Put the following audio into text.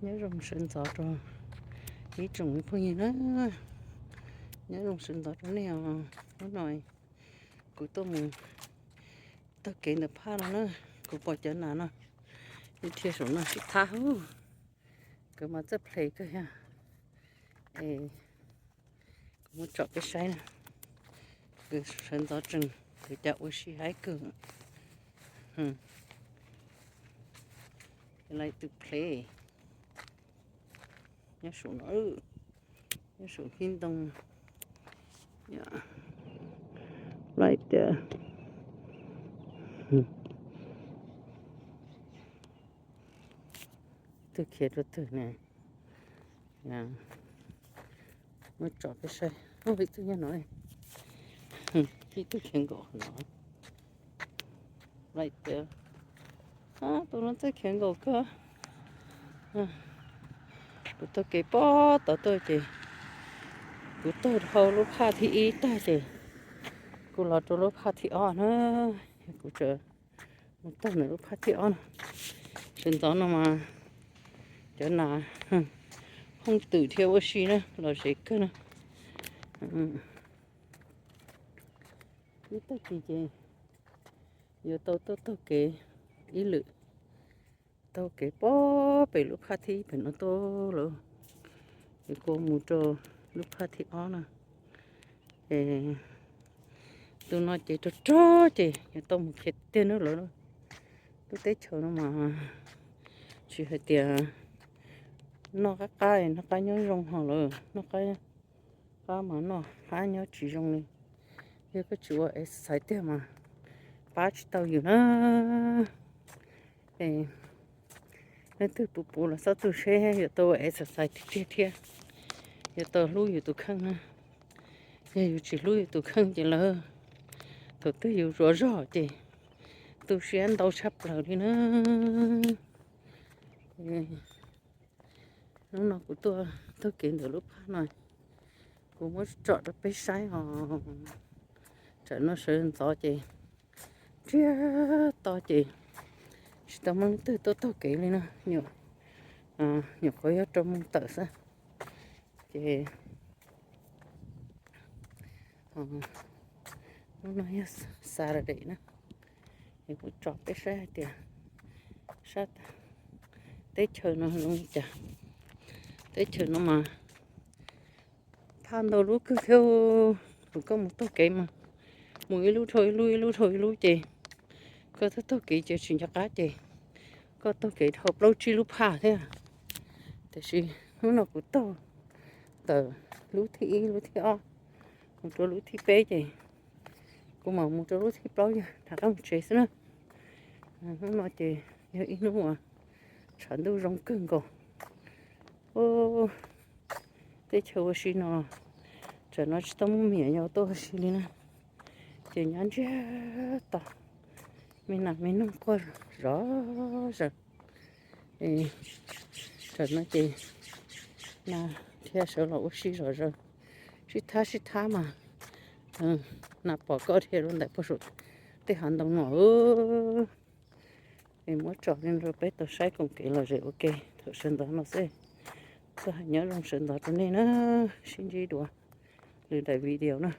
Nyob zoo sawv ntxov rau ib tsoom phooj ywg na, nyob zoo sawv ntxov rau nej os. Hnub no kuv tuaj mus taug kev ntawm phaj no na, kuv pom cov nas no, ib rhia saum no sib thab hub, kuv mas txawj plhe kawg thiab. Es kuv muab tsom peb saib na, kuv sawv ntxov tsees, kuv cas ua si haib kawg. Lawv tus plhe nyob saum no, nyob saum hib ntoo, lawv tias twg khiav rau twg ne. Muab tsom peb saib, ib tug nyob no, ib tug khiav nkaum no. Lawv tias tus no txawj khiav nkaum kawg. Kuv taug kev pob tod tuaj ces kuv taug dhau lub phaj thib ib tag ces kuv los rau lub phaj thib ob na, kuv tseem mus taug ntawm lub phaj thib ob no. Sawv ntxov no mas cov nas hooj twm thiab ua si na, lom zem kawg na. Ib tag kis ces yuav tau tuaj taug kev ib lwm, taug kev pob pem lub phaj thib pem no tuaj lawm, es kuv mus rau lub phaj thib ob na. Es tus no ces rog rog ces yuav tau mus khiav tiag na lawm. Lub teb chaws no mas tsis hais tias noj qab qab, noj qab nyob zoo ho lawm, noj qab qab mas noj qab nyob tsis zoo li. Yog koj tsis ua exercise tiag mas pab tsis tau yus na. Es leej twg puv puv los txhob tu siab, yuav tau ua exercise tiag tiag thiab, yuav tau hlub yus tus kheej na. Yog yus tsis hlub yus tus kheej ces lawv, thaum twg yus zuav zog ces tu siab ntau tshaj plaws li na. Hnub no kuv tuaj taug kev ntawm lub phaj no, kuv muab tsom rau peb saib os. Tsam no sawv ntxov ces ntsiag to ces tsis tau muaj leej twg tuaj taug kev li na. Nyuam qhuav yog rau moos tawm xwb ces hnub no yog Saturday na, es kuv tsom peb saib hais tias sab teb chaws no zoo li cas. Teb chaws no mas phaj ntau lub kawg thiab. Thaum koj mus taug kev mas mus ib lub dhau ib lub, ib lub dhau ib lub ces koj taug taug kev ces tsis nco qab ces koj taug kev dhau plaub tsib lub phaj thiab. Tiam sis hnub no kuv taug tawm lub thib ib lub thib ob mus rau lub thib peb ces kuv mam mus rau lub thib plaub yog rov qab mus tsev xwb na. Hnub no ces yog ib hnub uas tshav ntuj zoo kawg nkaus. Teb chaws ua si no, tsam no tsis tau muaj me nyuam yaus tuaj ua si li na, ces nyob ntsiag to, me nas me noog quaj zom zaws. Tsam no ces nas dhia sawv los ua si zom zaws, sib thab sib thab mas nas pom koj dhia rau ntawm puag saum tej hav ntoo no. Es muab tsom li rau peb tau saib koom kev lom zem ua ke thaum sawv ntxov no xwb. Txoj hais nyob zoo sawv ntxov rau nej na, sib ntsib dua lwm daim video na.